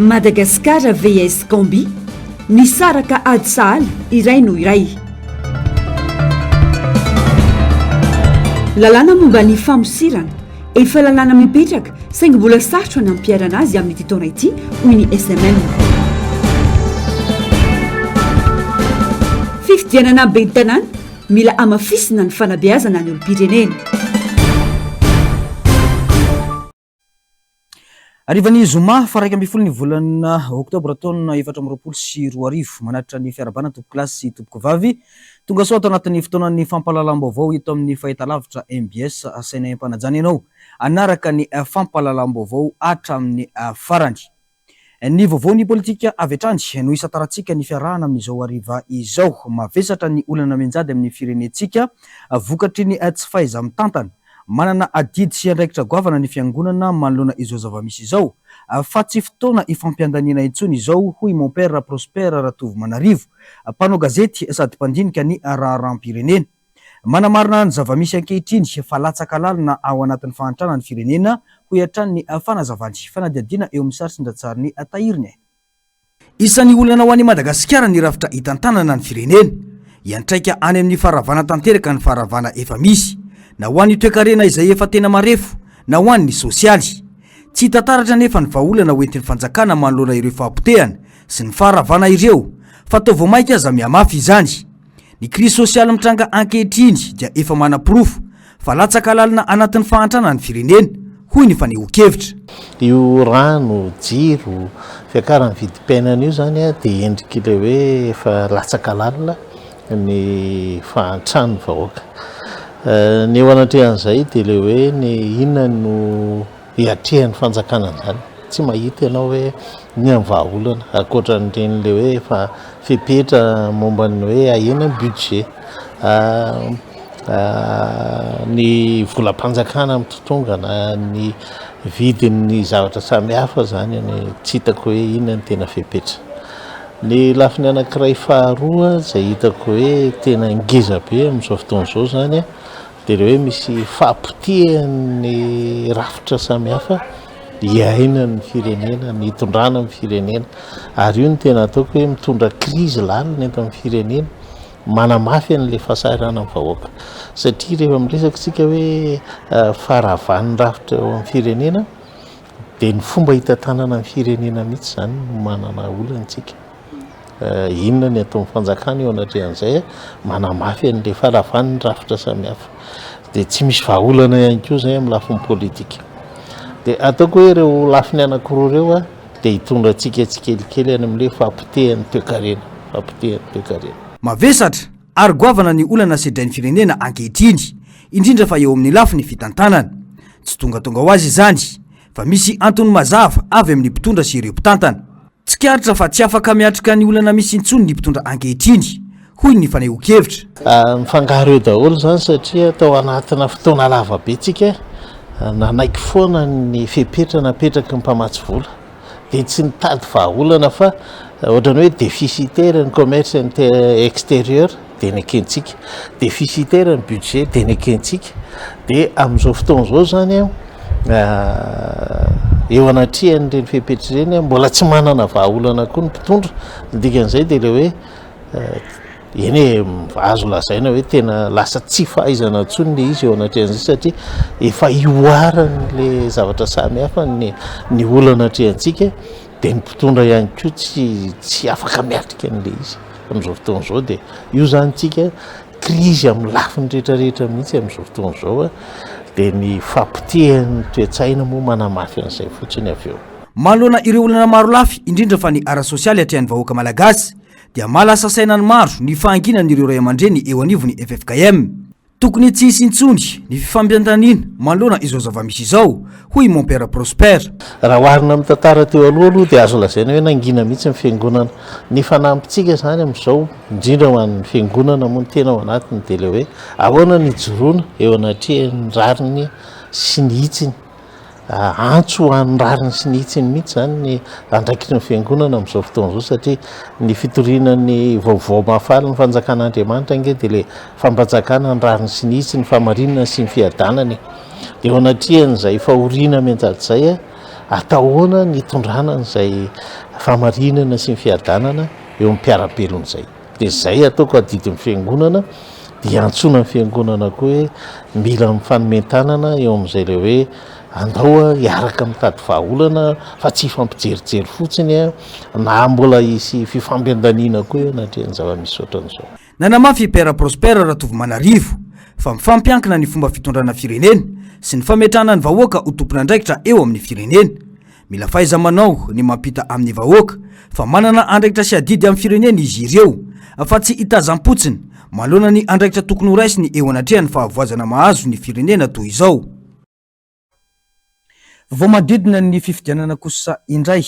Madagascar vs Gambie, nisaraka ady sahala iray noho iray. Lalàna momba ny famosirana, efa lalàna mipetraka saingy mbola sarotra ny hampiharana azy amin'ity taona ity hoy ny SMM. Fifidianana ben'ny tanàna, mila hamafisina ny fanabeazana ny olom-pirenena. Harivan'ny zoma faha 11 ny volana oktobra taona 2024, manatitra ny fiarahabana tompokolahy sy tompokovavy. Tonga soa ato anatin'ny fotoanan'ny fampahalalam-baovao eto amin'ny fahitalavitra mbs. Asainay am-panajana ianao hanaraka ny fampahalalam-baovao hatramin'ny farany. Ny vaovaon'ny politika avy hatrany no hisantarantsika ny fiarahana amin'izao hariva izao. Mavesatra ny olana mianjady amin'ny firenentsika vokatry ny tsy fahaiza-mitantana. Manana adidy sy andraikitra goavana ny fiangonana manoloana izao zava-misy izao fa tsy fotoana ifampiandaniana intsony izao hoy Mon Père Prosper Ratovomanarivo, mpanao gazety sady mpandinika ny raharaham-pirenena. Manamarina ny zava-misy ankehitriny fa latsaka lalina ao anatin'ny fahantrana ny firenena, hoy hatrany ny fanazavany. Fanadihadiana eo amin'ny sary sindran-tsarin'i Tahiriny. Isan'ny olana ho an'i Madagasikara ny rafitra hitantanana ny firenena. Hiantraika any amin'ny faharavana tanteraka ny faharavana efa misy, na ho an'ny toekarena izay efa tena marefo, na ho an'ny sosialy. Tsy hita taratra anefa ny vahaolana hoentin'ny fanjakana manoloana ireo fahapotehana sy ny faharavana ireo, fa toa vao mainka aza mihamafy izany. Ny krizy sosialy mitranga ankehitriny dia efa manaporofo fa latsaka lalina anatin'ny fahantrana ny firenena, hoy ny fanehoan-kevitra. Io rano, jiro, fiakaran'ny vidim-piainana io izany dia endrik'ilay hoe efa latsaka lalina ny fahantran'ny vahoaka. Ny eo anatrehan'izay dia ilay hoe ny inona no hiatrehan'ny fanjakana an'izany. Tsy mahita ianao hoe inona ny vahaolana ankoatra an'ireny ilay hoe efa fepetra momba ny hoe ahena ny budget, ny volam-panjakana mitotongana, ny vidin'ny zavatra samihafa izany tsy hitako hoe inona ny tena fepetra. Ny lafiny anankiray faharoa izay hitako hoe tena ngeza be amin'izao fotoana izao izany dia ilay hoe misy fahapotehan'ny rafitra samihafa iainan'ny firenena, ny hitondrana ny firenena. Ary io no tena ataoko hoe mitondra krizy lalina eto amin'ny firenena, manamafy an'ilay fahasahiranan'ny vahoaka. Satria rehefa miresaka isika hoe faharavan'ny rafitra eo amin'ny firenena, dia ny fomba hitantanana ny firenena mihitsy izany no manana olana isika. Inona ny ataon'ny fanjakana eo anatrehan'izay? Manamafy an'ilay faharavan'ny rafitra samihafa. Dia tsy misy vahaolana ihany koa izay amin'ny lafiny politika. Dia ataoko hoe ireo lafiny anankiroa ireo dia hitondra antsika tsikelikely any amin'ilay fahapotehan'ny toekarena, fahapotehan'ny toekarena. Mavesatra ary goavana ny olana sedrain'ny firenena ankehitriny, indrindra fa eo amin'ny lafiny fitantanana. Tsy tongatonga ho azy izany, fa misy antony mazava avy amin'ny mpitondra sy ireo mpitantana. Tsikaritra fa tsy afaka miatrika ny olana misy intsony ny mpitondra ankehitriny, hoy ny fanehoan-kevitra. Mifangaro eo daholo izany satria tao anatina fotoana lava be tsika nanaiky foana ny fepetra napetraky ny mpamatsy vola dia tsy nitady vahaolana fa ohatran'ny hoe déficitaire ny commerce extérieur dia nekentsika, déficitaire ny budget dia nekentsika dia amin'izao fotoana izao izany eo anatrehan'ireny fepetra ireny mbola tsy manana vahaolana koa ny mpitondra, ny dikan'izay dia ilay hoe eny e, azo lazaina hoe tena lasa tsy fahaizana intsony ilay izy eo anatrehan'izay satria efa ihoaran'ilay zavatra samihafa ny ny olana atrehantsika dia ny mpitondra ihany koa tsy tsy afaka miatrika an'ilay izy amin'izao fotoana izao dia io izany tsika krizy amin'ny lafiny rehetrarehetra mihitsy amin'izao fotoana izao dia ny fahapotehan'ny toe-tsaina moa manamafy an'izay fotsiny avy eo. Manoloana ireo olana maro lafy, indrindra fa ny ara-sosialy atrehan'ny vahoaka malagasy, dia mahalasa saina ny maro ny fahanginan'ireo ray aman-dreny eo anivon'ny ffkm. Tokony tsy hisy intsony ny fifampiantaniana manoloana izao zava-misy izao, hoy i Mompera Prosper. Raha oharina amin'ny tantara teo aloha aloha dia azo lazaina hoe nangina mihitsy ny fiangonana. Ny fanampintsika izany amin'izao, indrindra ho an'ny fiangonana moa ny tena ao anatiny dia ilay hoe ahoana ny hijoroana eo anatrehan'ny rariny sy ny hitsiny. Antso ho an'ny rariny sy ny hitsiny mihitsy izany ny andraikitry ny fiangonana amin'izao fotoana izao satria ny fitoriana ny vaovao mahafaly ny fanjakan'Andriamanitra ange dia ilay fampanjakana ny rariny sy ny hitsiny, ny fahamarinana sy ny fiadanana e. Dia eo anatrehan'izay fahoriana mianjady izay, atao ahoana ny hitondrana an'izay fahamarinana sy ny fiadanana eo amin'ny mpiara-belona izay. Dia izay ataoko adidin'ny fiangonana, dia iantsoana ny fiangonana koa hoe mila mifanome-tanana eo amin'izay ilay hoe andao hiaraka mitady vahaolana fa tsy hifampijerijery fotsiny na mbola hisy fifampiandaniana koa eo anatrehan'ny zava-misy ohatran'izao. Nanamafy i Père Prosper Ratovomanarivo fa mifampiankina ny fomba fitondrana firenena sy ny fametrahana ny vahoaka ho tompon'andraikitra eo amin'ny firenena. Mila fahaiza-manao ny mampita amin'ny vahoaka fa manana andraikitra sy adidy amin'ny firenena izy ireo fa tsy hitazam-potsiny manoloana ny andraikitra tokony horaisiny eo anatrehan'ny fahavoazana mahazo ny firenena toy izao. Vao manodidina ny fifidianana kosa indray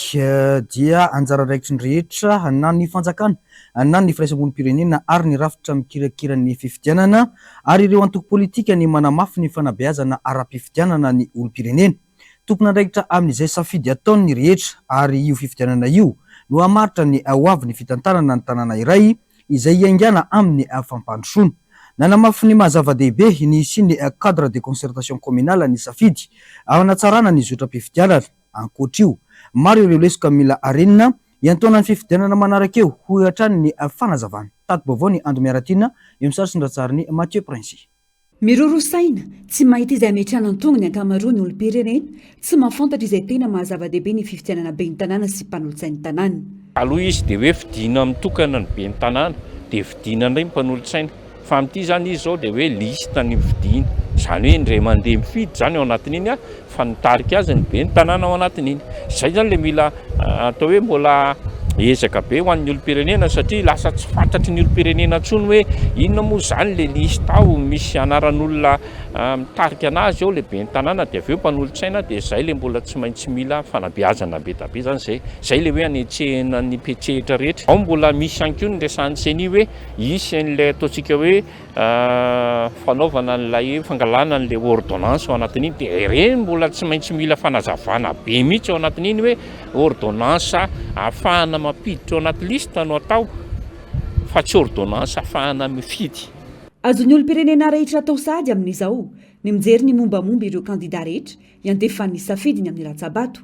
dia anjara andraikitry ny rehetra na ny fanjakana na ny firaisamonim-pirenena ary ny rafitra mikirakira ny fifidianana ary ireo antoko politika ny manamafy ny fanabeazana ara-pifidianana ny olom-pirenena. Tompon'andraikitra amin'izay safidy ataony ny rehetra ary io fifidianana io no hamaritra ny hoavin'ny fitantanana ny tanàna iray izay hiaingàna amin'ny fampandrosoana. Nanamafy ny maha zava-dehibe ny hisian'ny cadre de concertation communale ny safidy hanatsarana ny zotram-pifidianana. Ankoatra io, maro ireo lesoka mila harenina hiantoana ny fifidianana manaraka eo, hoy hatrany ny fanazavana. Tati-baovao ny Ando Miaratiana, eo amin'ny sary sy ny ratsarin'i Mathieu Princy. Miroro saina, tsy mahita izay hametrahana an-tongony ny ankamaroan'ny olom-pirenena, tsy mahafantatra izay tena maha zava-dehibe ny fifidianana ben'ny tanàna sy mpanolotsain'ny tanàna. Taloha izy dia hoe fidiana mitokana ny ben'ny tanàna, dia fidiana indray ny mpanolotsaina. Fa amin'ity izany izy izao dia hoe liste ny fidiana. Izany hoe indray mandeha mifidy izany ao anatin'iny fa nitarika azy ny ben'ny tanàna ao anatin'iny. Izay izany ilay mila atao hoe mbola ezaka be ho an'ny olom-pirenena satria lasa tsy fantatry ny olom-pirenena intsony hoe inona moa izany ilay liste ao, misy anaran'olona mitarika anazy ao ilay ben'ny tanàna dia avy eo mpanolotsaina dia izay ilay mbola tsy maintsy mila fanabeazana be dia be izany izay. Izay ilay hoe anetsehina ny mpetsehitra rehetra. Ao mbola misy ihany koa ny resahan'ny ceni hoe hisy an'ilay ataontsika hoe fanaovana an'ilay fangalana an'ilay ordonnance ao anatin'iny dia ireny mbola tsy maintsy mila fanazavana be mihitsy ao anatin'iny hoe ordonnance ahafahana mampiditra ao anaty liste no atao fa tsy ordonnance ahafahana mifidy. Azon'ny olom-pirenena rehetra atao sahady amin'izao ny mijery ny mombamomba ireo kandida rehetra hiantefan'ny safidiny amin'ny latsa-bato.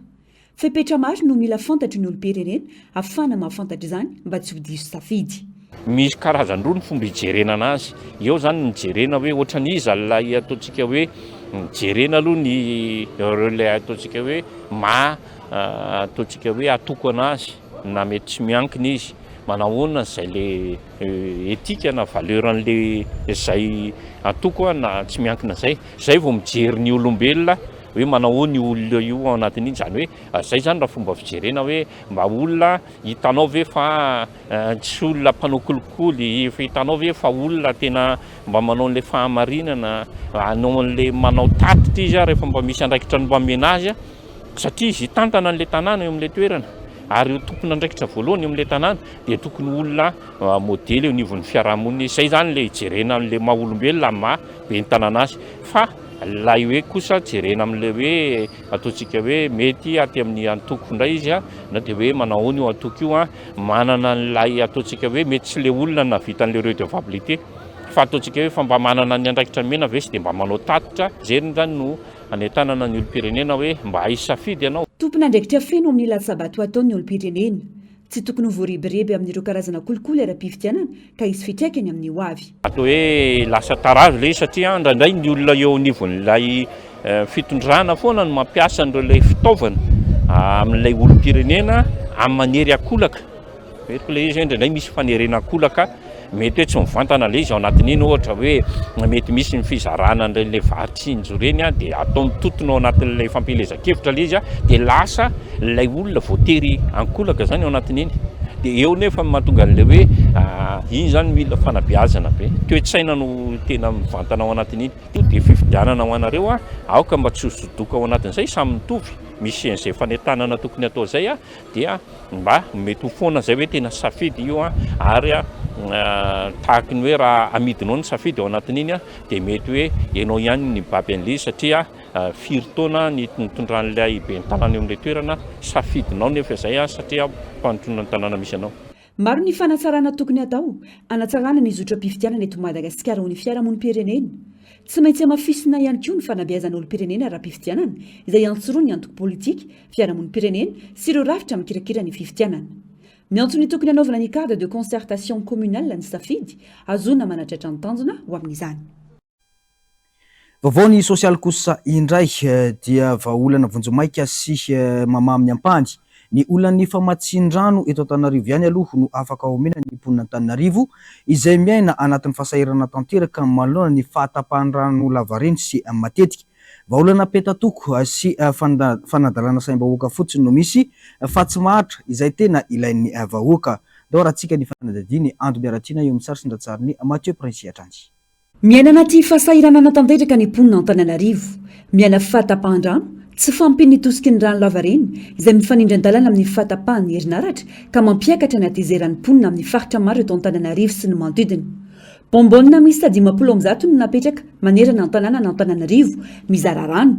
Fepetra maro no mila fantatry ny olom-pirenena ahafahana mahafantatra izany mba tsy ho diso safidy. Misy karazany roa ny fomba hijerena anazy. Eo izany ny jerena hoe ohatran'iza ilay ataontsika hoe jerena aloha ny ireo ilay ataontsika hoe maha ataontsika hoe atoko anazy na mety tsy miankina izy. Manao ahoana izay le éthique na valeur an'le izay atoko na tsy miankina izay. Izay vao mijery ny olombelona hoe manao ahoana io olona io ao anatin'iny, izany hoe izay izany raha fomba fijerena hoe mba olona hitanao ve fa tsy olona mpanao kolikoly, efa hitanao ve fa olona tena mba manao an'ilay fahamarinana, hanao an'ilay manao tatitra izy rehefa mba misy andraikitra nomena azy satria izy hitantana an'ilay tanàna eo amin'ilay toerana ary ho tompon'andraikitra voalohany eo amin'ilay tanàna dia tokony olona modely eo anivon'ny fiarahamonina izy, izay izany ilay hijerena an'ilay maha olombelona amin'ny maha ben'ny tanàna azy fa Ilay hoe kosa jerena amin'ilay hoe ataontsika hoe mety aty amin'ny antoko indray izy na dia hoe manao ahoana io antoko io, manana an'ilay ataontsika hoe mety tsy ilay olona nahavita an'ilay redevabilité fa ataontsika hoe fa mba manana ny andraikitra nomena ve sy dia mba manao tatitra. Jeriny izany no anentanana ny olom-pirenena hoe mba hisafidy ianao. Tompon'andraikitra feno amin'ny latsa-bato ataon'ny olom-pirenena. Tsy tokony ho voarebireby amin'ireo karazana kolikoly ara-pifidianana ka hisy fiantraikany amin'ny ho avy. Atao hoe lasa tarazo ilay izy satria indraindray ny olona eo anivon'ilay fitondrana foana no mampiasa an'ireo ilay fitaovana amin'ilay olom-pirenena amin'ny manery ankolaka. Mety ilay izy hoe indraindray misy fanerena ankolaka Mety hoe tsy mivantana ilay izy ao anatin'iny ohatra hoe mety misy ny fizarana an'ireny ilay vary tsinjo ireny dia atao mitotona ao anatin'ilay fampielezan-kevitra ilay izy dia lasa ilay olona voatery ankolaka izany ao anatin'iny. Dia eo nefa no mahatonga an'ilay hoe iny izany mila fanabeazana be. Toe-tsaina no tena mivantana ao anatin'iny. Dia fifidianana ho anareo, aoka mba tsy ho sodoka ao anatin'izay, samy mitovy. Misy an'izay fanentanana tokony atao izay dia mba mety ho foana izay hoe tena safidy io an, ary tahaky ny hoe raha amidinao ny safidy ao anatin'iny an, dia mety hoe ianao ihany no nibaby an'ilay izy satria firy taona ny nitondran'ilay ben'ny tanàna eo amin'ilay toerana, safidinao nefa izay an, satria mpanotrona ny tanàna misy anao. Maro ny fanatsarana tokony hatao hanatsarana ny zotram-pifidianana eto Madagasikara ho ny fiarahamonim-pirenena. Tsy maintsy hamafisina ihany koa ny fanabeazana olom-pirenena ara-pifidianana izay iantsoroan'ny antoko politika, fiarahamonim-pirenena sy ireo rafitra mikirakira ny fifidianana. Miantso ny tokony hanaovana ny cadre de concertation communale ny safidy ahazoana manatratra ny tanjona ho amin'izany. Vaovao ny sosialy kosa indray dia vahaolana vonjimaika sy mamaha amin'ny ampahany ny olan'ny famatsian-drano eto Antananarivo ihany aloha no afaka omena ny mponin'Antananarivo izay miaina anatin'ny fahasahiranana tanteraka manoloana ny fahatapahan'ny rano lavareny sy matetika. Vahaolana petatoko sy fanadalana saim-bahoaka fotsiny no misy fa tsy maharitra izay tena ilain'ny vahoaka. Ndao arahantsika ny fanadihadian'i Ando Miaratiana eo amin'ny sary sy ny ratsarin'i Mathieu Prince hatrany. Miaina anaty fahasahiranana tanteraka ny mponina Antananarivo. Miaina fahatapahan-drano, tsy fahampian'ny tosiky ny rano lavareny, izay mifanindran-dalana amin'ny fahatapahan'ny herinaratra ka mampiakatra ny hatezeran'ny mponina amin'ny faritra maro eto Antananarivo sy ny manodidina. Bonbonne miisa 150 no napetraka manerana an-tanànan'Antananarivo, mizara rano.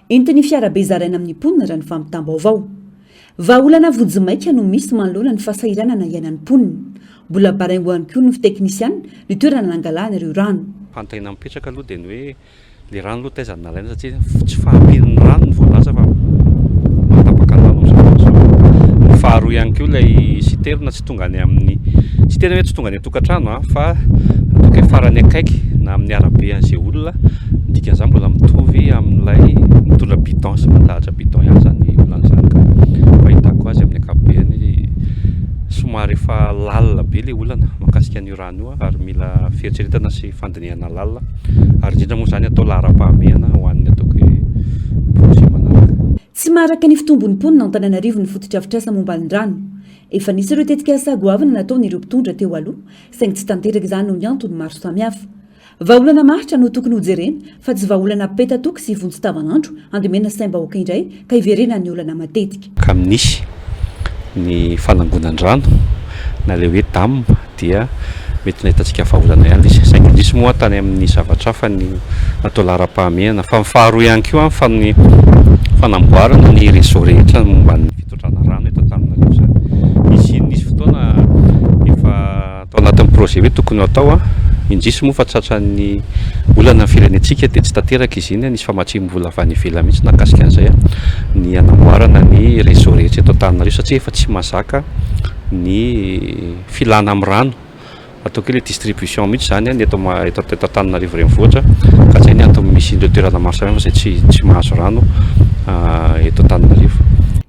Entin'ny fiarabe zaraina amin'ny mponina raha ny fampitam-baovao. Vahaolana vonjimaika no misy manoloana ny fahasahiranana iainan'ny mponina. Mbola baraingo ihany koa ny teknisiana ny toerana nangalahana ireo rano. Fanontaniana mipetraka aloha dia ny hoe ilay rano aloha taiza no nalaina satria tsy fahampian'ny rano no voalaza fa mahatapaka ny rano amin'izao fotoana izao. Ny faharoa ihany koa ilay citerne tsy tonga any amin'ny, tsy tena hoe tsy tonga any an-tokantrano an, fa ataoko hoe farany akaiky na amin'ny arabe an'izay olona, ny dikan'izany mbola mitovy amin'ilay mitondra bidon sy mandahatra bidon ihany izany olana izany ka fahitako azy amin'ny ankapobeny somary efa lalina be ilay olana mahakasika an'io rano io ary mila fieritreretana sy fandinihana lalina ary indrindra moa izany atao laharam-pahamehana ho an'ny ataoko hoe projet manaraka. Tsy maharaka ny fitombon'ny mponina Antananarivo ny fotodrafitrasa momba ny rano. Efa nisy ireo tetikasa goavana nataon'ireo mpitondra teo aloha, saingy tsy tanteraka izany noho ny antony maro samihafa. Vahaolana maharitra no tokony hojerena fa tsy vahaolana peta-toko sy vonjy tavanandro handemena saim-bahoaka indray ka hiverenan'ny olana matetika. Ka misy ny fanangonan-drano na ilay hoe dam dia mety nahitantsika vahaolana ihany ilay izy. Saingy indrisy moa tany amin'ny zavatra hafa ny natao laharam-pahamehana. Fa ny faharoa ihany koa fa ny fanamboarana ny réseau rehetra momba ny fitondrana rano eto Antananarivo izany. Nisy nisy fotoana efa tao anatin'ny projet hoe tokony ho atao, indrisy moa fa tratran'ny olana ny firenentsika dia tsy tanteraka izy iny, nisy famatsiam-bola avy any ivelany mihitsy nahakasika an'izay ny hanamboarana ny réseau rehetra eto Antananarivo satria efa tsy mahazaka ny filana amin'ny rano, ataoko hoe ilay distribution mihitsy izany ny eto eto eto Antananarivo renivohitra ka izay ny antony misy ireo toerana maro samihafa izay tsy tsy mahazo rano eto Antananarivo.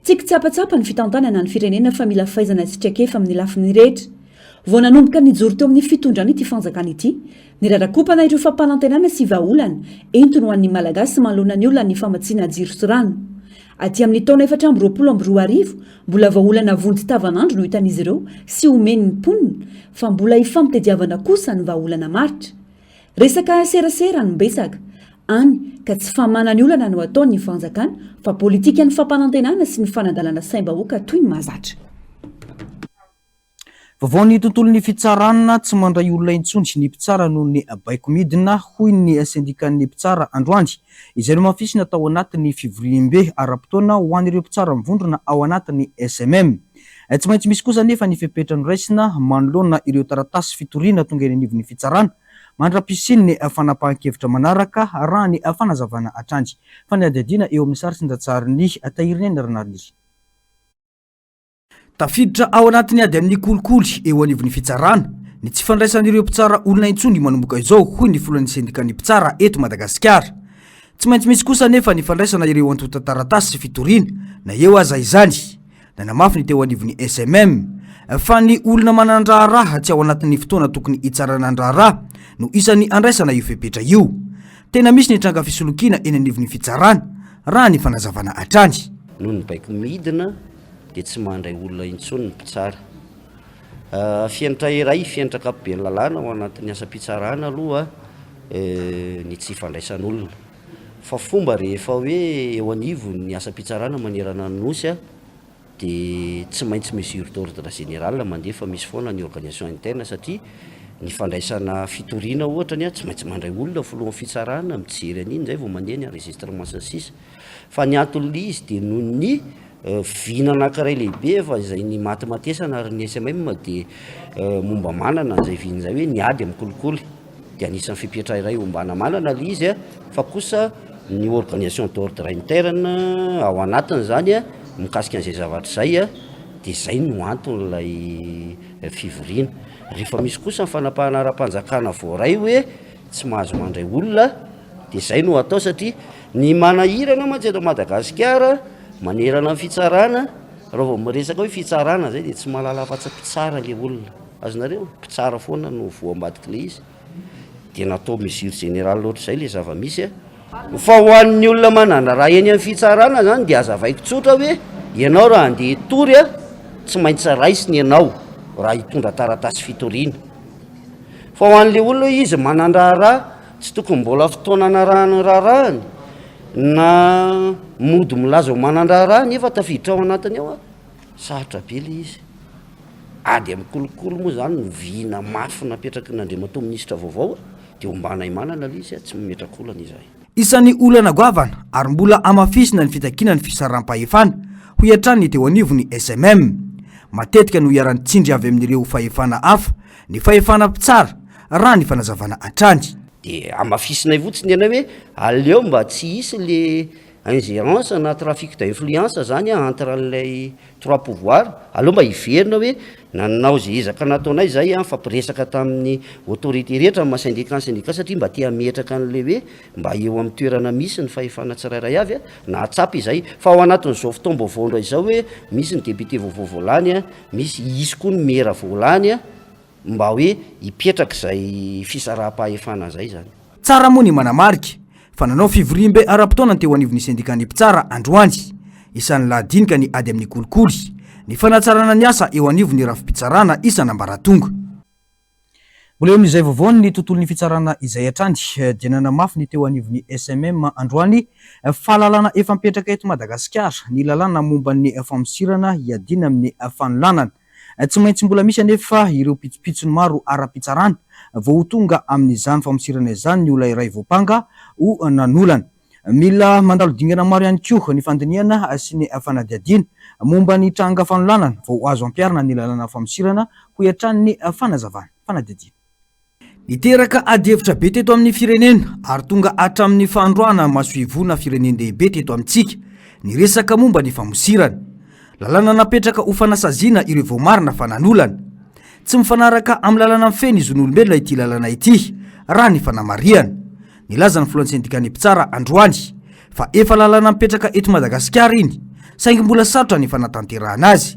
Tsy kitsapatsapa ny fitantanana ny firenena fa mila fahaizana sy traikefa amin'ny lafiny rehetra. Vao nanomboka nijoro teo amin'ny fitondrana ity fanjakana ity, nirarakompana ireo fampanantenana sy vahaolana entiny ho an'ny Malagasy manoloana ny olan'ny famatsiana jiro sy rano. Aty amin'ny taona 2024, mbola vahaolana vonjy tavanandro no hitan'izy ireo sy omeny ny mponina fa mbola hifampitediavana kosa ny vahaolana maritra. Resaka serasera no betsaka, any ka tsy famahana ny olana no ataon'ny fanjakana fa politikan'ny fampanantenana sy ny fanadalana saim-bahoaka toy ny mahazatra. Vaovaon'ny tontolon'ny fitsarana, tsy mandray olona intsony ny mpitsara noho ny baiko midina, hoy ny sendikan'ny mpitsara androany, izay nohamafisina tao anatin'ny fivoriambe ara-potoana ho an'ireo mpitsara mivondrona ao anatin'ny SMM. Tsy maintsy misy kosa anefa ny fepetra noraisina manoloana ireo taratasy fitoriana tonga eny anivon'ny fitsarana mandra-pisian'ny fanapahan-kevitra manaraka, raha ny fanazavana hatrany. Fanadihadiana eo amin'ny sary sy ny ratsarin'i Tahirineny Ranariniry. Tafiditra ao anatin'ny ady amin'ny kolikoly eo anivon'ny fitsarana ny tsy fandraisan'ireo mpitsara olona intsony manomboka izao, hoy ny filohan'ny sendikan'ny mpitsara eto Madagasikara. Tsy maintsy misy kosa anefa ny fandraisana ireo antontan-taratasy sy fitoriana na eo aza izany. Nanamafy ny teo anivon'ny SMM fa ny olona manan-draharaha tsy ao anatin'ny fotoana tokony hitsarana ny raharaha no isan'ny andraisana io fepetra io. Tena misy ny tranga fisolokiana eny anivon'ny fitsarana, raha ny fanazavana hatrany. Noho ny baiko midina dia tsy mandray olona intsony ny mpitsara. Fenitra iray, fenitra ankapoben'ny lalàna ao anatin'ny asam-pitsarana aloha ny tsy ifandraisan'olona. Fa fomba rehefa hoe eo anivon'ny asam-pitsarana manerana ny Nosy dia tsy maintsy mesure d'ordre général mandeha fa misy foana ny organisation interne satria ny fandraisana fitoriana ohatra ny tsy maintsy mandray olona filohan'ny fitsarana mijery an'iny izay vao mandeha ny enregistrement sy ny sisa. Fa ny anton'ilay izy dia noho ny vina anankiray lehibe efa izay nimatimatesana ary ny SMM dia momba manana an'izay vina izay hoe ny ady amin'ny kolikoly. Dia anisan'ny fepetra iray ombana manana ilay izy fa kosa ny organisation d'ordre interne ao anatiny izany mikasika an'izay zavatra izay dia izay no anton'ilay fivoriana. Rehefa misy kosa ny fanapahana ara-panjakana voaray hoe tsy mahazo mandray olona dia izay no atao satria ny manahirana mantsy eto Madagasikara manerana ny fitsarana raha vao miresaka hoe fitsarana izay dia tsy mahalala afa-tsy mpitsara ilay olona. Azonareo? Mpitsara foana no voa ambadik'ilay izy. Dia natao mesure générale ohatr'izay ilay zava-misy a. Fa ho an'ny olona manandraharaha eny amin'ny fitsarana izany dia hazavaiko tsotra hoe ianao raha handeha hitory a, tsy maintsy raisina ianao raha hitondra taratasy fitoriana. Fa ho an'ilay olona hoe izy manandraharaha, tsy tokony mbola fotoana anarahany ny raharahany na mody milaza ho manandraharaha nefa tafiditra ao anatiny ao a, sarotra be ilay izy. Ady amin'ny kolikoly moa izany no vina mafy napetraky ny Andriamatoa Minisitra vaovao dia ombanay manana ilay izy, tsy mametraka olana izahay. Isan'ny olana goavana ary mbola hamafisina ny fitakiana ny fisaraham-pahefana, hoy hatrany ny teo anivon'ny SMM. Matetika no iharan'ny tsindry avy amin'ireo fahefana hafa ny fahefana mpitsara, raha ny fanazavana hatrany. Dia hamafisinay fotsiny ianay hoe aleo mba tsy hisy le ingérence na trafic d'influence zany entre an'ilay trois pouvoirs, aleo mba hiverina hoe nanao izay ezaka nataonay izay an, nifampiresaka tamin'ny autorité rehetra amin'ny maha syndicat ny syndicat satria mba te hametraka an'ilay hoe mba eo amin'ny toerana misy ny fahefana tsirairay avy an, nahatsapa izay. Fa ao anatin'izao fotoam-baovao indray izao hoe misy ny député vaovao vao lany an, misy, hisy koa ny maire vao lany an, Mba hoe hipetraka izay fisaraham-pahefana izay izany. Tsara moa ny manamarika fa nanao fivoriambe ara-potoana ny teo anivon'ny sendikan'ny mpitsara androany. Isan'ny lahadinika ny ady amin'ny kolikoly, ny fanatsarana ny asa eo anivon'ny rafi-pitsarana isan'ambaratonga. Mbola eo amin'izay vaovao ny tontolon'ny fitsarana izay hatrany dia nanamafy ny teo anivon'ny SMM androany fa lalàna efa mipetraka eto Madagasikara ny lalàna momba ny famosirana hiadiana amin'ny fanolanana. Tsy maintsy mbola misy anefa ireo pitsopitsony maro ara-pitsarana vao ho tonga amin'izany famosirana izany ny olona iray voampanga ho nanolana. Mila mandalo dingana maro ihany koa ny fandinihana sy ny fanadihadiana momba ny tranga fanolanana vao azo ampiharina ny lalàna famosirana, hoy hatrany ny fanazavana. Fanadihadiana. Niteraka adihevitra be teto amin'ny firenena ary tonga hatramin'ny fandroahana masoivoho-na firenen-dehibe teto amintsika ny resaka momba ny famosirana. Lalàna napetraka ho fanasaziana ireo voamarina fa nanolana. Tsy mifanaraka amin'ny lalàna mifehy ny zon'olombelona ity lalàna ity, raha ny fanamarihana. Nilaza ny filohan'ny sendikan'ny mpitsara androany fa efa lalàna mipetraka eto Madagasikara iny, saingy mbola sarotra ny fanatanterahana azy.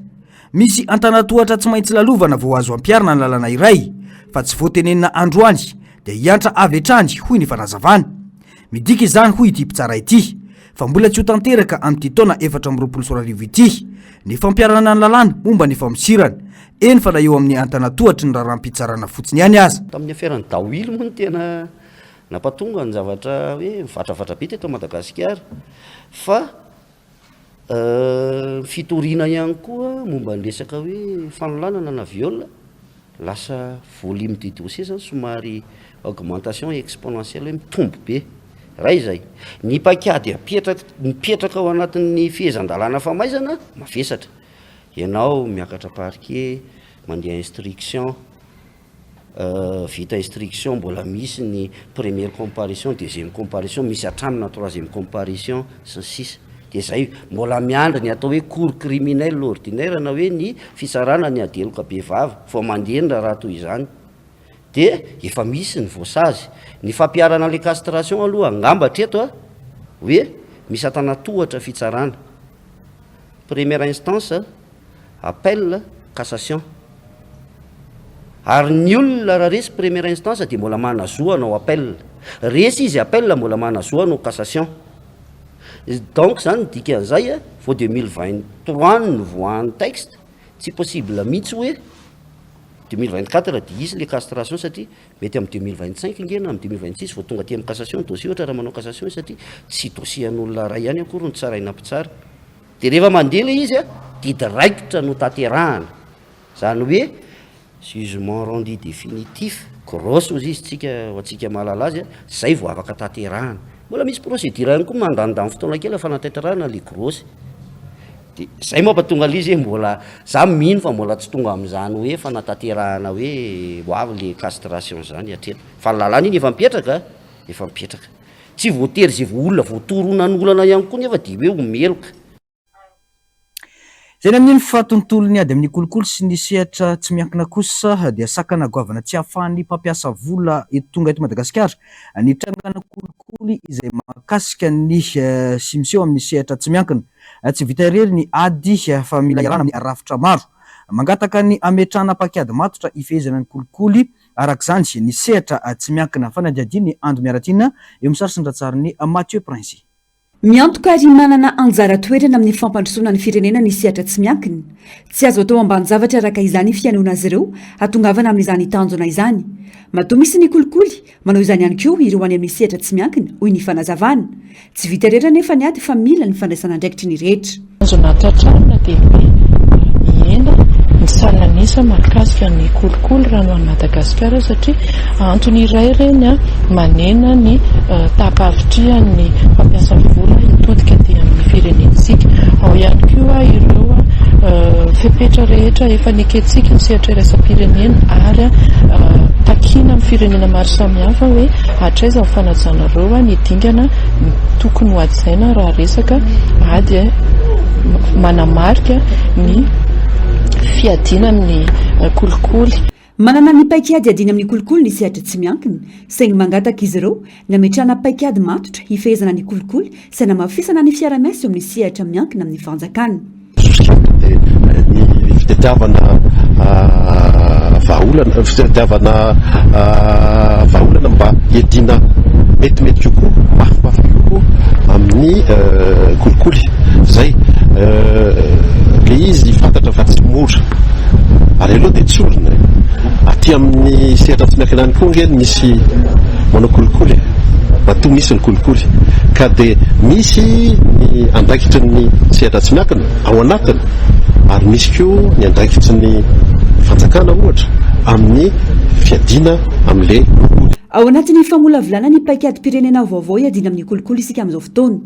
Misy antanatohatra tsy maintsy lalovana vao azo ampiharina ny lalàna iray, fa tsy vao tenenina androany dia hiantra avy hatrany, hoy ny fanazavana. Midika izany, hoy ity mpitsara ity, fa mbola tsy ho tanteraka amin'ity taona 2024 ity ny fampiharana ny lalàna momba ny famosirana, eny fa na eo amin'ny antanatohatry ny raharaham-pitsarana fotsiny ihany aza. Tamin'ny aferan'i Dawil moa no tena nampatonga ny zavatra hoe mivatravatra be teto Madagasikara fa Ny fitoriana ihany koa momba ny resaka hoe fanolanana na viol, lasa volume du dossier zany somary augmentation exponentielle hoe mitombo be, iray izay. Ny paikady apetraka, mipetraka ao anatin'ny fehezan-dalàna famaizana, mavesatra. Ianao miakatra parquet, mandeha instruction. Vita instruction mbola misy ny première comparution, deuxième comparution, misy hatramina troisième comparution sy ny sisa Dia zay, mbola miandry ny atao hoe cour criminelle ordinaire na hoe ny fitsarana ny ady heloka bevava vao mandeha ny raharaha toy izany. Dia efa misy ny voasazy. Ny fampiharana le castration aloha angamba hatreto a, hoe misy antanatohatra fitsarana. Première instance. Appel, cassation. Ary ny olona raha resy première instance dia mbola manana zo hanao appel. Resy izy appel mbola manana zo hanao cassation. Donc zany ny dikan'izay vao 2023 no nivoahan'ny texte, tsy possible mihitsy hoe 2024 dia hisy le castration satria mety amin'ny 2025 nge na amin'ny 2026 vao tonga aty amin'ny cassation ny dossier ohatra raha manao cassation satria tsy dossier an'olona iray ihany akory no tsaraina mpitsara. Dia rehefa mandeha ilay izy, didy raikitra no tanterahana. Izany hoe jugement rendu définitif, grosse hozy izy tsika, ho antsika mahalala azy, izay vao afaka tanterahana. Mbola misy procédure ihany koa mandanindany fotoana kely fanatanterahana ilay grosse. Dia izay mampatonga ilay izy hoe mbola, za mino fa mbola tsy tonga amin'izany hoe fanatanterahana hoe ho avy le castration izany hatreto. Fa ny lalàna iny efa mipetraka, efa mipetraka. Tsy voatery izay vao olona voatorona ny olana ihany koa nefa dia hoe ho meloka. Izay ny amin'iny fa tontolon'ny ady amin'ny kolikoly sy ny sehatra tsy miankina kosa dia sakana goavana tsy ahafahan'ny mpampiasa vola eto tonga eto Madagasikara ny trangana kolikoly izay mahakasika ny sy miseho amin'ny sehatra tsy miankina. Tsy vita irery ny ady fa mila iarahana amin'ny rafitra maro. Mangataka ny hametrahana paikady matotra hifehezana ny kolikoly araka izany ny sehatra tsy miankina. Fanadihadian'i Ando Miaratiana eo amin'ny sary sy ny ratsarin'i Mathieu Princy. Miantoka ary manana anjara toerana amin'ny fampandrosoana ny firenena ny sehatra tsy miankina. Tsy azo atao ambanin-javatra araka izany fihainoana azy ireo hatongavana amin'izany tanjona izany. Matoa misy ny kolikoly, manao izany ihany koa ireo any amin'ny sehatra tsy miankina, hoy ny fanazavana. Tsy vita irery anefa ny ady fa mila ny fandraisan'andraikitry ny rehetra. Tanjona tratrarina dia ny hoe mihena ny salan'isa mahakasika ny kolikoly raha ny ho an'i Madagasikara satria antony iray ireny manena ny taham-pahavitrihan'ny mpampiasa vola hitodika aty amin'ny firenentsika. Ao ihany koa ireo fepetra rehetra efa nekentsika ny sehatra iraisam-pirenena ary takiana amin'ny firenena maro samihafa hoe hatraiza ny fanajanareo ny dingana tokony ho hajaina raha resaka ady manamarika ny fiadiana amin'ny kolikoly. Manana ny paikady hiadiana amin'ny kolikoly ny sehatra tsy miankina, saingy mangataka izy ireo ny hametrahana paikady matotra hifehezana ny kolikoly sy hanamafisana ny fiarahamiasa eo amin'ny sehatra miankina amin'ny fanjakana. Dia ny fitadiavana vahaolana, fitadiavana vahaolana mba hiadiana metimety kokoa, mafimafy kokoa amin'ny kolikoly. Izay ilay izy fantatra fa tsy mora ary aloha dia tsorina e. Aty amin'ny sehatra tsy miankina ihany koa ange no misy manao kolikoly e. Matoa misy ny kolikoly ka dia misy ny andraikitry ny sehatra tsy miankina ao anatiny ary misy koa ny andraikitry ny fanjakana ohatra amin'ny fiadiana amin'ilay kolikoly. Ao anatin'ny famolavolana ny paikadim-pirenena vaovao hiadiana amin'ny kolikoly isika amin'izao fotoana.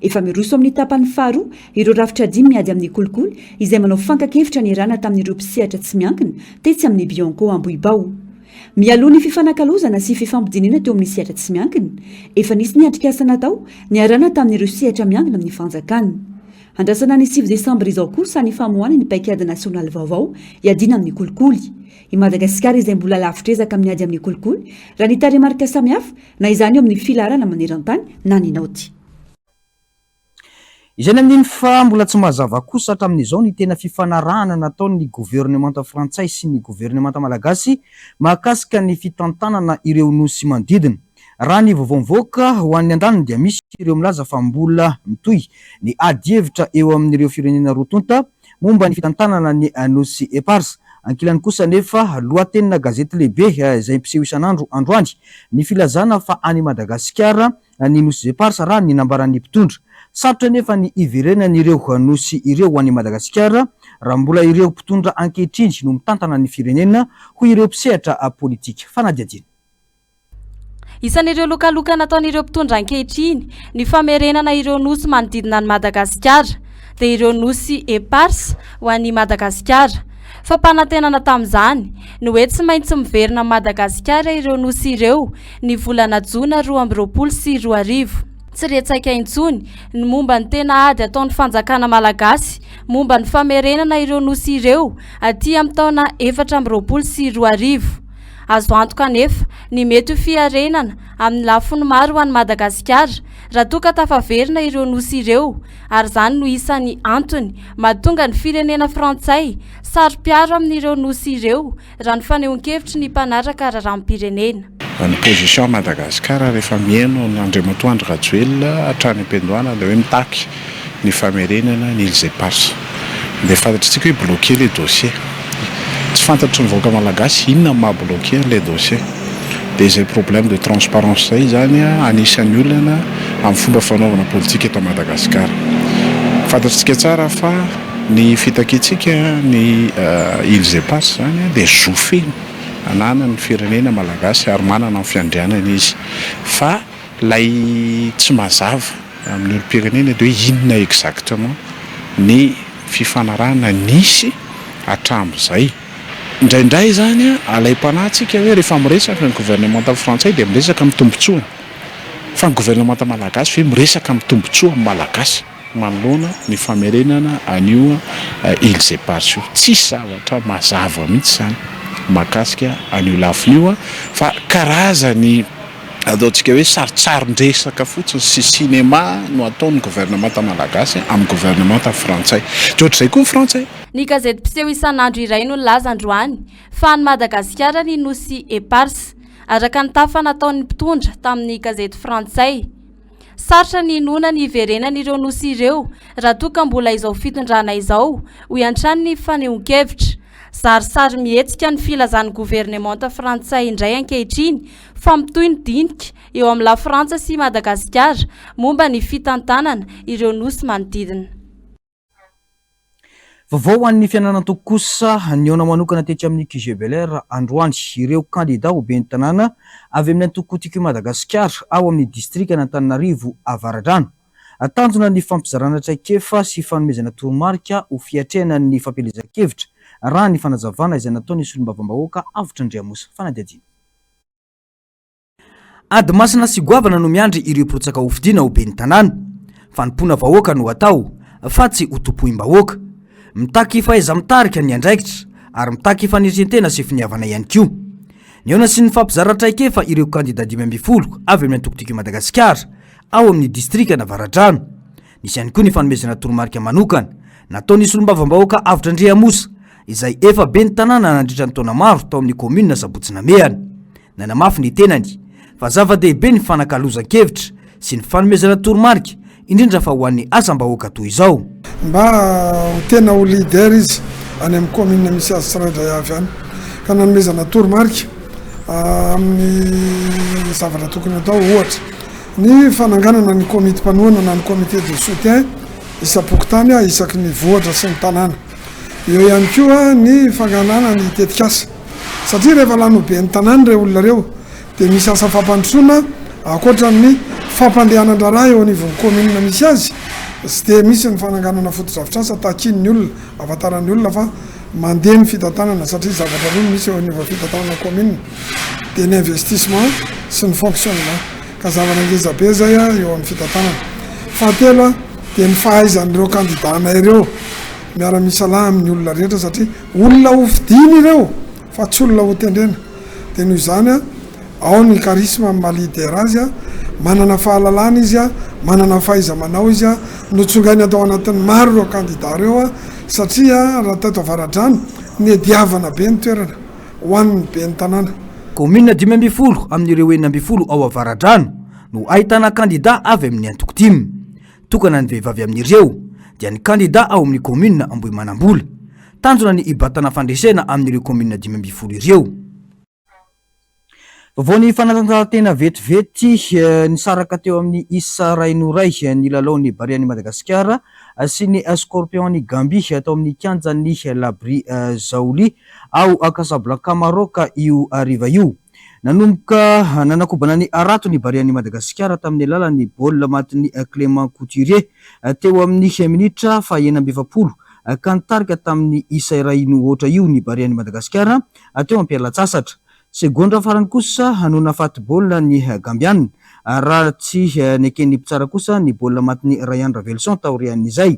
Efa miroso amin'ny tapany faharoa ireo rafitra dimy miady amin'ny kolikoly izay manao fankan-kevitra niarahana tamin'ireo mpisehatra tsy miankina tetsy amin'ny Bianco Ambohibao. Mialoha ny fifanakalozana sy fifampidinihana teo amin'ny sehatra tsy miankina, efa nisy ny atrikasa natao niarahana tamin'ireo sehatra miankina amin'ny fanjakana. Andrasana ny sivy desambra izao kosa ny famoahana ny paikady nasionaly vaovao hiadiana amin'ny kolikoly. I Madagasikara izay mbola lavitr'ezaka amin'ny ady amin'ny kolikoly raha ny tarehimarika samihafa na izany eo amin'ny filaharana maneran-tany na ny naoty. Izay ny amin'iny fa mbola tsy mazava kosa hatramin'izao ny tena fifanarahana nataon'ny governemanta frantsay sy ny governemanta malagasy mahakasika ny fitantanana ireo nosy manodidina. Raha ny vaovao mivoaka ho an'ny andaniny dia misy ireo milaza fa mbola mitohy ny adihevitra eo amin'ireo firenena roa tonta momba ny fitantanana ny nosy Eparses. Ankilany kosa anefa, lohatenina gazety lehibe izay mpiseho isan'andro androany ny filazana fa any Madagasikara ny Nosy Eparses raha ny nambaran'ny mpitondra. Sarotra anefa ny hiverenan'ireo Nosy ireo ho an'i Madagasikara raha mbola ireo mpitondra ankehitriny no mitantana ny firenena, hoy ireo mpisehatra politika. Fanadihadiana. Isan'ireo lokaloka nataon'ireo mpitondra ankehitriny ny famerenana ireo Nosy manodidina an'i Madagasikara, dia ireo Nosy Eparses ho an'i Madagasikara. Fampanantenana tamin'izany ny hoe tsy maintsy miverina amin'i Madagasikara ireo Nosy ireo ny volana jona 2022. Tsy re tsaika intsony ny momba ny tena ady ataon'ny fanjakana malagasy momba ny famerenana ireo nosy ireo aty amin'ny taona 2024. Azo antoka anefa ny mety ho fiarenana amin'ny lafiny maro ho an'i Madagasikara raha toa ka tafaverina ireo nosy ireo ary izany no isan'ny antony mahatonga ny firenena frantsay saro-piaro amin'ireo nosy ireo raha ny fanehoan-kevitry ny mpanaraka raharaham-pirenena. Ny position Madagascar rehefa mihaino an Andriamatoa Andry Rajoelina hatrany am-piandohana dia hoe mitaky ny famerenana ny îles éparses. Dia fantatr'tsika hoe bloqué le dossier. Tsy fantatry ny vahoaka malagasy inona no maha bloqué an'ilay dossier. Dia izay problème de transparence izay izany anisan'ny olana amin'ny fomba fanaovana politika eto Madagasikara. Fantatr'tsika tsara fa Ny fitakiantsika ny îles éparses izany dia zo feno ananan'ny firenena malagasy ary manana ny fiandrianany izy. Fa ilay tsy mazava amin'ny olom-pirenena dia hoe inona exactement ny fifanarahana nisy hatramin'izay. Indraindray izany alaim-panahy tsika hoe rehefa miresaka ny governemanta frantsay dia miresaka amin'ny tombotsoany. Fa ny governemanta malagasy ve miresaka amin'ny tombotsoa amin'ny malagasy manoloana ny famerenana an'io Îles Éparses io? Tsisy zavatra mazava mihitsy izany mahakasika an'io lafiny io fa karazany ataontsika hoe sarintsarin-dresaka fotsiny sy cinéma no ataon'ny governemanta malagasy amin'ny governemanta frantsay. Dia ohatr'izay koa ny frantsay. Ny gazety mpiseho isan'andro iray no nilaza androany fa an'i Madagasikara ny nosy Éparses, araka ny tafa nataon'ny mpitondra tamin'ny gazety frantsay. Sarotra ny hinoana ny hiverenan'ireo nosy ireo raha toa ka mbola izao fitondrana izao, hoy hatrany ny fanehoan-kevitra. Zary sary mihetsika ny filazan'ny governemanta frantsay indray ankehitriny fa mitohy ny dinika eo amin'i Lafrantsa sy Madagasikara momba ny fitantanana ireo nosy manodidina. Vaovao ho an'ny fiainan'antoko kosa, nihaona manokana tetsy amin'ny QG Bel Air androany ireo kandida ho ben'ny tanàna avy amin'ny antoko Tiako i Madagasikara ao amin'ny distrikan'Antananarivo Avaradrano. Tanjona ny fampizarana traikefa sy fanomezana toromarika ho fiatrehana ny fampielezan-kevitra, raha ny fanazavana izay nataon'ny solombavambahoaka Avotra Andriamosa. Fanadihadiana. Ady masina sy goavana no miandry ireo mpirotsaka hofidiana ho ben'ny tanàna. Fanompoana vahoaka no atao fa tsy ho tompoim-bahoaka. Mitaky fahaiza-mitarika ny andraikitra ary mitaky fanetren-tena sy finiavana ihany koa. Nihaona sy nifampizara traikefa ireo kandida 15 avy amin'ny antoko Tiako i Madagasikara ao amin'ny distrikan'Avaradrano. Nisy ihany koa ny fanomezana toromarika manokana nataon'ny solombavambahoaka Avotra Andriamosa izay efa ben'ny tanàna nandritra ny taona maro tao amin'ny kaominina Sabotsy Namehana. Nanamafy ny tenany fa zava-dehibe ny fanakalozan-kevitra sy ny fanomezana toromarika, indrindra fa ho an'ny asam-bahoaka toy izao. Mba ho tena ho leader izy any amin'ny kaominina misy azy tsirairay avy any ka nanomezana toromarika amin'ny zavatra tokony hatao, ohatra ny fananganana ny komity mpanohana na ny comité de soutien isam-pokontany isaky ny vohitra sy ny tanàna. Eo ihany koa ny fanganana ny tetikasa satria rehefa lany ho ben'ny tanàna ireo olona ireo dia misy asa fampandrosoana ankoatra ny fampandehanan-draharaha eo anivon'ny kaominina misy azy sy dia misy ny fananganana fotodrafitrasa takian'ny olona, ahafantaran'ny olona fa mandeha ny fitantanana satria zavatra roa no misy eo anivon'ny fitantanana kaominina dia ny investissement sy ny fonctionnement ka zavatra ngeza be izay eo amin'ny fitantanana. Fahatelo dia ny fahaizan'ireo kandida-nay ireo miara-misalahy amin'ny olona rehetra satria olona hofidiana ireo fa tsy olona hotendrena dia noho izany ao ny charisme amin'ny maha leader azy, manana fahalalana izy, manana fahaiza-manao izy, notsongainy atao anatin'ny maro ireo kandida ireo satria raha teto Avaradrano niadiavana be ny toerana ho an'ny ben'ny tanàna. Kaominina 15 amin'ireo 16 ao Avaradrano no ahitana kandida avy amin'ny antoko tim. Tokana ny vehivavy amin'ireo dia ny kandida ao amin'ny kaominina Ambohimanambola. Tanjona ny hibatana fandresena amin'ireo kaominina 15 ireo. Vaovao ny fanatanjahantena vetivety, nisaraka teo amin'ny isa iray noho iray ny lalaon'ny Barean'i Madagasikara sy ny Scorpion an'i Gambie tao amin'ny kianjan'ny Labri Zaouli ao Casablanca Maroc io hariva io. Nanomboka nanakobana ny harato ny Barean'i Madagasikara tamin'ny alalan'ny baolina matin'i Clément Couturier teo amin'ny minitra faha-46 ka nitarika tamin'ny isa iray noho aotra io ny Barean'i Madagasikara teo am-pialan-tsasatra. Segondra farany kosa no nahafaty baolina ny Gambiana, raha tsy neken'ny mpitsara kosa ny baolina matin'i Rayan Ravelison taorian'izay.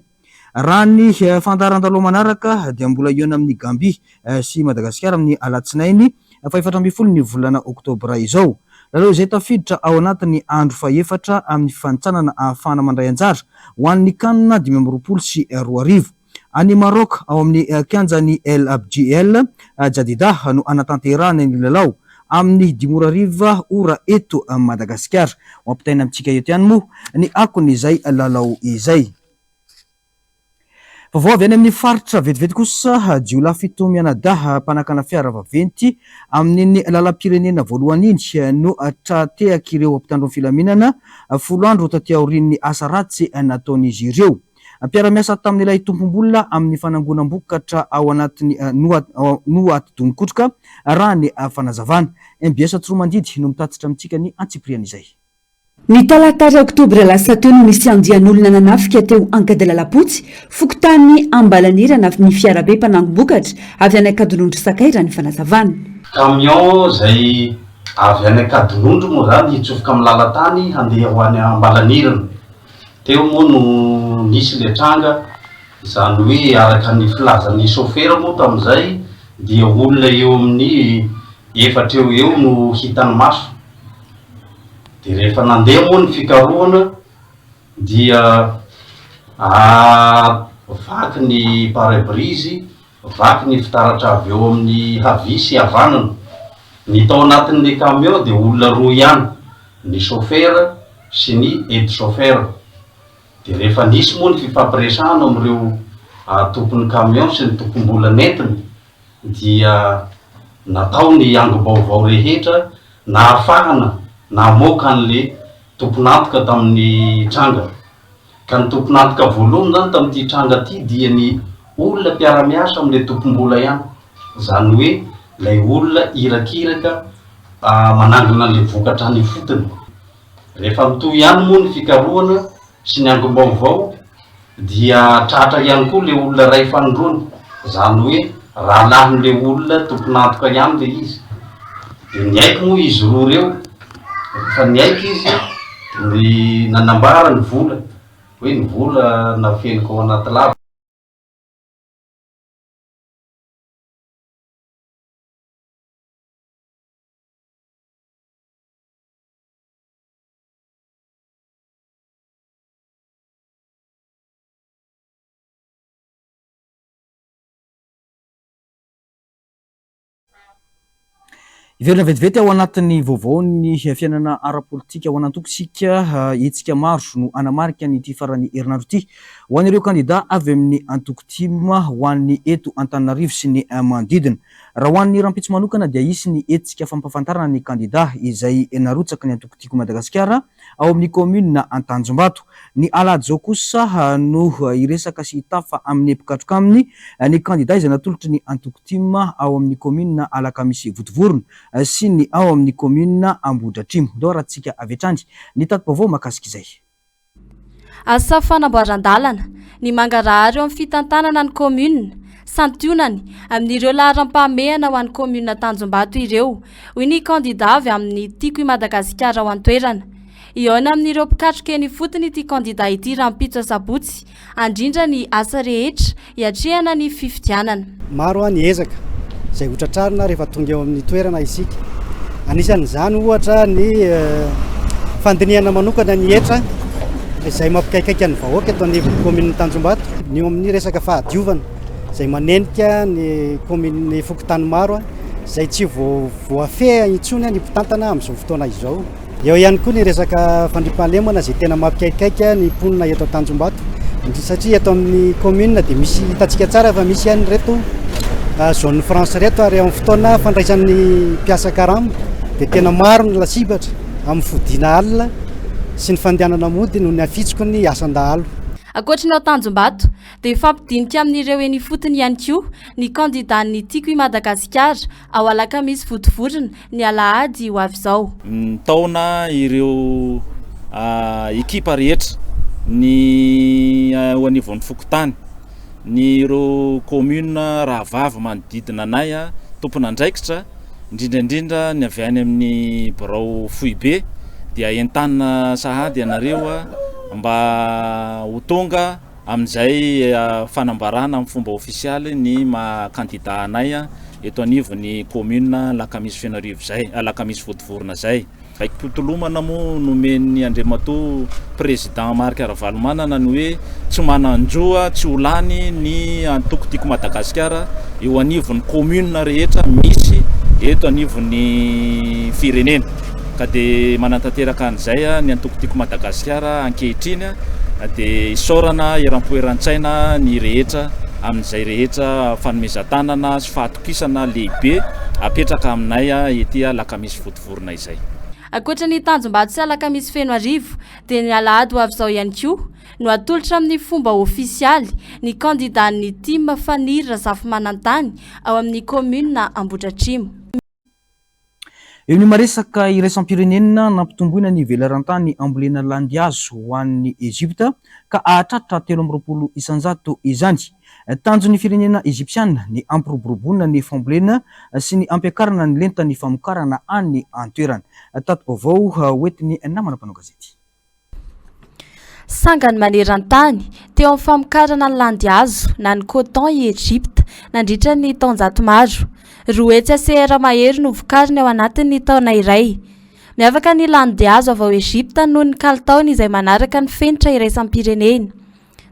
Raha ny fandaharan-dalao manaraka dia mbola hihaona amin'i Gambia sy Madagasikara amin'ny alatsinainy faha-14 ny volana oktobra izao. Lalao izay tafiditra ao anatin'ny andro fahefatra amin'ny fifanintsanana ahafahana mandray anjara ho an'ny Can 2025. Any Maroc, ao amin'ny kianjan'i El Abji El Jadida no hanatanterahana ny lalao, amin'ny dimy ora hariva, ora eto Madagasikara. Ho ampitaina amintsika eto ihany moa ny akon'izay lalao izay. Vaovao avy any amin'ny faritra vetivety kosa, jiolahy fito mianadahy mpanakana fiara vaventy amin'iny lalam-pirenena voalohany iny no tra-tehak'ireo mpitandro ny filaminana, folo andro taty aorian'ny asa ratsy nataon'izy ireo. Mpiara-miasa tamin'ilay tompom-bola amin'ny fanangonam-bokatra ao anatin'ny no atidoha nikotroka, raha ny fanazavana. Mbs Tsiroamandidy no mitatitra amintsika ny antsipirian'izay. Ny talata iray oktobra lasa teo no nisy andian'olona nanafika teo Ankadilalampotsy, fokontany Ambalanirana ny fiarabe mpanangom-bokatra avy any Ankadinondry Sakay raha ny fanazavana. Camion izay avy any Ankadinondry moa izany hitsofoka amin'ny lalan-tany handeha ho any Ambalanirana. Teo moa no nisy ilay tranga, izany hoe araka ny filazan'ny chauffeur moa tamin'izay dia olona eo amin'ny efatra eo ho eo no hitan'ny maso. Dia rehefa nandeha moa ny fikarohana dia vaky ny pare-brise, vaky ny fitaratra avy eo amin'ny havia sy havanana. Ny tao anatin'ilay camion dia olona roa ihany, ny chauffeur sy ny aide chauffeur. Dia rehefa nisy moa ny fifampiresahana amin'ireo tompon'ny camion sy ny tompom-bola nentiny dia natao ny angom-baovao rehetra nahafahana namoaka an'le tompon'antoka tamin'ny tranga. Ka ny tompon'antoka voalohany izany tamin'ity tranga ity dia ny olona mpiara-miasa amin'ilay tompom-bola ihany, izany hoe ilay olona irakiraka manangona an'ilay vokatra any ifotony. Rehefa mitohy ihany moa ny fikarohana sy ny angom-baovao dia tratra ihany koa ilay olona iray fanindroany, izany hoe rahalahin'ilay olona tompon'antoka ihany ilay izy. Dia niaiky moa izy roa ireo, rehefa niaiky izy dia nanambara ny vola, hoe ny vola nafeniko ao anaty lava. Hiverina vetivety ao anatin'ny vaovaon'ny fiainana ara-politika ho an'antoko isika. Hetsika maro no hanamarika an'ity faran'ny herinandro ity ho an'ireo kandida avy amin'ny antoko tim ho an'ny eto Antananarivo sy ny manodidina. Raha ho an'ny rahampitso manokana dia hisy ny hetsika fampahafantarana ny kandida izay narotsaky ny antoko Tiako Madagasikara ao amin'ny kaominina Antanjombato. Ny alahady izao kosa no hiresaka sy hitafa amin'ny mpikatroka aminy ny kandida izay natolotry ny antoko tim ao amin'ny kaominina Alakamisy Vontovorona sy ny ao amin'ny kaominina Ambohidratrimo. Ndao arahantsika avy hatrany ny tati-baovao mahakasika izay. Asa fanamboaran-dalana, ny mangarahara eo amin'ny fitantanana ny kaominina, santionany amin'ireo laharam-pahamehana ho an'ny kaominina Tanjombato ireo, hoy ny kandida avy amin'ny Tiako i Madagasikara ao an-toerana. Hihaona amin'ireo mpikatroka eny ifotony ity kandida ity rahampitso asabotsy, handrindra ny asa rehetra hiatrehana ny fifidianana. Maro ny ezaka izay hotratrarina rehefa tonga eo amin'ny toerana isika. Anisan'izany ohatra ny fandinihana manokana ny hetra izay mampikaikaika ny vahoaka eto anivon'ny kaominin'i Tanjombato, ny eo amin'ny resaka fahadiovana izay manenika ny kaominin'ny fokontany maro izay tsy voafehy intsony ny mpitantana amin'izao fotoana izao. Eo ihany koa ny resaka fandriampahalemana izay tena mampikaikaika ny mponina eto Tanjombato satria eto amin'ny commune dia misy hitantsika tsara fa misy ihany ireto zone franche ireto ary amin'ny fotoana fandraisan'ny mpiasa karama dia tena maro ny lasibatra amin'ny fodiana alina sy ny fandehanana mody noho ny hafitsoko ny asan-dahalo. Ankoatry ny ao Tanjombato dia hifampidinika amin'ireo eny ifotony ihany koa ny kandidan'ny Tiako i Madagasikara ao Alakamisy Vontovorona ny alahady ho avy izao. Mitaona ireo ekipa rehetra, ny eo anivon'ny fokontany, ny ireo commune rahavavy manodidina anay, tompon'andraikitra, indrindra indrindra ny avy any amin'ny birao foibe dia entanina sahady ianareo mba ho tonga Amin'izay fanambarana amin'ny fomba ofisialy ny maha kandida anay eto anivon'ny commune Alakamisy Fenoarivo izay, Alakamisy Vontovorona izay. Baiko-pitolomana moa nomen'ny Andriamatoa Président Marc Ravalomanana ny hoe tsy manan-jo tsy ho lany ny antoko Tiako Madagasikara eo anivon'ny commune rehetra misy eto anivon'ny firenena. Ka dia manatanteraka an'izay ny antoko Tiako Madagasikara ankehitriny. Dia isaorana eram-po eran-tsaina ny rehetra amin'izay rehetra fanomezan-tanana sy fahatokisana lehibe apetraka aminay ety Alakamisy Vontovorona izay. Ankoatra ny Tanjombato sy Alakamisy Fenoarivo dia ny alahady ho avy izao ihany koa no hatolotra amin'ny fomba ofisialy ny kandidan'ny tim Faniry Razafimanantany ao amin'ny kaominina Ambohidratrimo. Eo ny maresaka iraisam-pirenena nampitomboina ny velaran-tany ambolena landihazo ho an'i Egypta ka hahatratra 23% izany. Tanjon'ny firenena Egyptiana ny hampiroboroboana ny fambolena sy ny hampiakarana ny lentan'ny famokarana any an-toerana. Tati-baovao hoentin'ny namana mpanao gazety. Sangany maneran-tany, teo amin'ny famokarana ny landihazo na ny coton i Egypta nandritra ny taonjato maro. 200 ACR mahery no vokariny ao anatin'ny taona iray. Miavaka ny landihazo avy ao Egypta noho ny kalitaony izay manaraka ny fenitra iraisam-pirenena.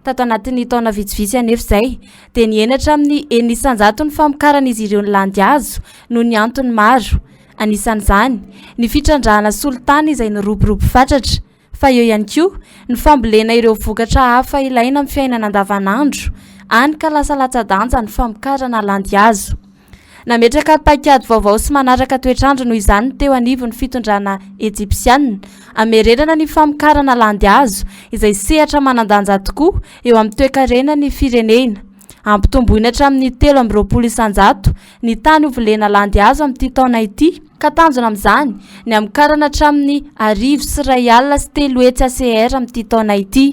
Tato anatin'ny taona vitsivitsy anefa izay, dia nihena hatramin'ny 6% ny famokaran'izy ireo ny landihazo noho ny antony maro. Anisan'izany, ny fitrandrahana solitany izay niroborobo fatratra, fa eo ihany koa ny fambolena ireo vokatra hafa ilaina amin'ny fiainana andavanandro, hany ka lasa latsa-danja ny famokarana landihazo. Nametraka paikady vaovao sy manaraka toetr'andro noho izany ny teo anivon'ny fitondrana Ejipsiana, hamerenana ny famokarana landihazo, izay sehatra manan-danja tokoa eo amin'ny toekarenan'ny firenena. Hampitomboina hatramin'ny 23% ny tany hovolena landihazo amin'ity taona ity, ka tanjona amin'izany ny hamokarana hatramin'ny 1101 ACR amin'ity taona ity.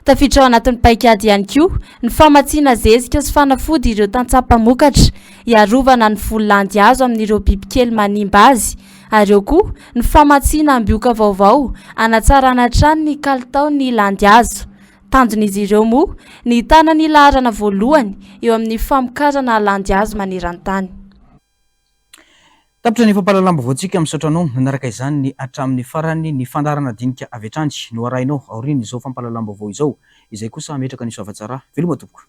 Tafiditra ao anatin'ny paikady ihany koa ny famatsiana zezika sy fanafody ireo tantsaha mpamokatra, hiarovana ny voly landihazo amin'ireo bibikely manimba azy, ary eo koa ny famatsiana ambioka vaovao hanatsarana hatrany ny kalitaon'ny landihazo. Tanjon'izy ireo moa ny hitana ny laharana voalohany eo amin'ny famokarana landihazo maneran-tany. Tapitra ny fampahalalam-baovaontsika, misaotra anao nanaraka izany hatramin'ny farany, ny fandaharana dinika avy hatrany no arahinao aorian'izao fampahalalam-baovao izao, izay kosa hametraka ny soavatsara, veloma tompoko.